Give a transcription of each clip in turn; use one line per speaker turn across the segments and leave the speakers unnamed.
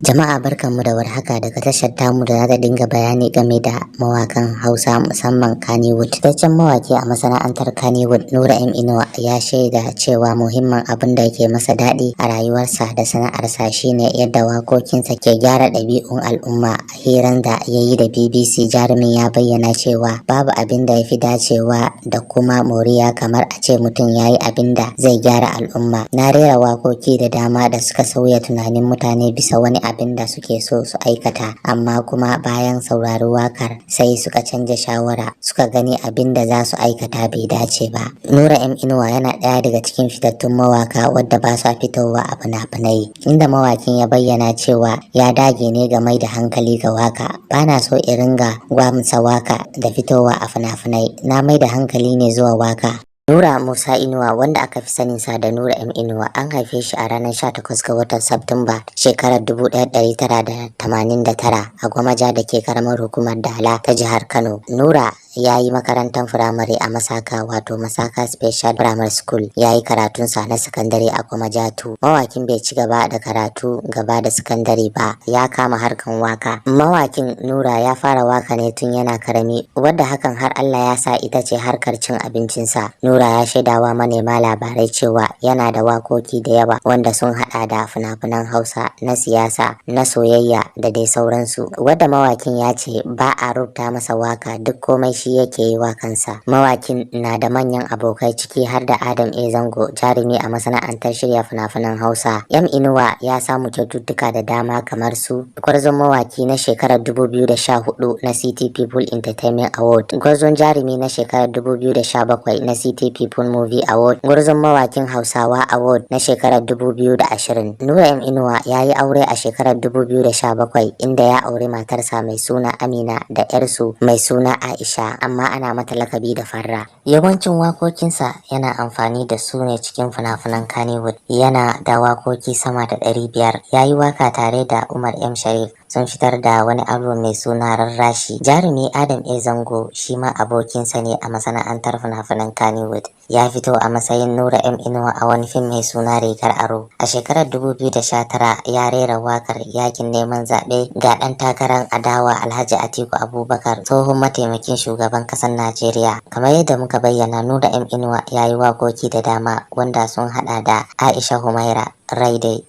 Jama'a, barkanmu da warhaka daga tashar tamu da za ta dinga bayani game da mawakan Hausa, musamman Kannywood. Fitaccen mawaki a masana'antar Kannywood, Nura M Inuwa, ya shaida cewa muhimmin abin da ke masa daɗi a rayuwarsa da sana'arsa shine yadda wakokinsa ke gyara ɗabi'un al'umma. A hirar da ya yi da BBC, jarumin ya bayyana cewa babu abin da ya fi dacewa da kuma moriya kamar a ce mutum ya yi abin da zai gyara al'umma. "Na rera wakoki da dama da suka sauya tunanin mutane bisa wani abin da suke so su aikata, amma kuma bayan saurari wakar sai suka canja shawara, suka gani abin da za su aikata bai dace ba." Nura M Inuwa yana ɗaya daga cikin fitattun mawaka wadda ba sa fitowa a fina-finai, inda mawakin ya bayyana cewa ya dage ne ga mai da hankali ga waka. "Bana so in ringa gwamutsa waka da fitowa a fina-finai. Na mai da hankali ne zuwa waka." Nura Musa Inuwa, wanda aka fi saninsa da Nura M Inuwa, an haife shi a ranar 18 ga watan Satumba shekarar 1989 a Gwammaja da ke karamar hukumar Dala ta jihar Kano. Nura ya yi makarantar firamare a Masaka, wato Masaka Special Primary School. Ya yi karatunsa na sakandare a Gwammaja 2. Mawakin bai ci gaba da karatu gaba da sakandare ba, ya kama harkan waka. Mawakin Nura ya fara waka ne tun yana karami, wadda hakan har Allah ya sa ita ce harkar cin abincinsa. Nura ya shaidawa manema labarai cewa yana da wakoki da yawa wanda sun hada da fina-finan Hausa, na siyasa, na soyayya da dai sauransu. Wadda mawakin ya ce ba a rubuta masa waka, duk komai shi yake yi wa kansa. Mawakin na da manyan abokai, ciki har da Adam A Zango, jarumi a masana'antar shirya fina-finan Hausa. M Inuwa ya samu kyaututtuka da dama kamar su gwarzon mawaki na shekarar 2014 na City People Entertainment Award, gwarzon jarumi na shekarar 2017 na City People Movie Award, gwarzon mawakin Hausawa Award na shekarar 2020. Nura M Inuwa ya yi aure a shekarar 2017, inda ya auri matarsa mai suna Amina da 'yarsu mai suna Aisha, amma ana mata lakabi da Farra. Yawancin wakokinsa yana amfani da su ne cikin fina-finan Kannywood. Yana da wakoki sama da 500. Ya yi waka tare da Umar M Sharif, sun fitar da wani album mai suna Rarrashi. Jarumi Adam A Zango shi ma abokinsa ne a masana'antar fina-finan Kannywood. Ya fito a matsayin Nura M Inuwa a wani fim mai suna Rigar Aro. A shekarar 2019 ya rera wakar yakin neman zaɓe ga ɗan takarar adawa Alhaji Atiku Abubakar, tsohon mataimakin shugaban ƙasar Najeriya. Kamar yadda muka bayyana, Nura M Inuwa ya yi wakoki da dama wanda sun haɗa da Aisha Humaira, Rai Dai,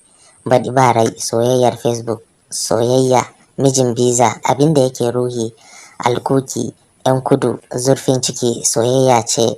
Baɗi Ba Rai, Soyayyar Facebook, Soyayya, Mijin Biza, Abin da Yake Ruhi, Alkuki, 'Yan Kudu, Zurfin Ciki, Soyayya Ce.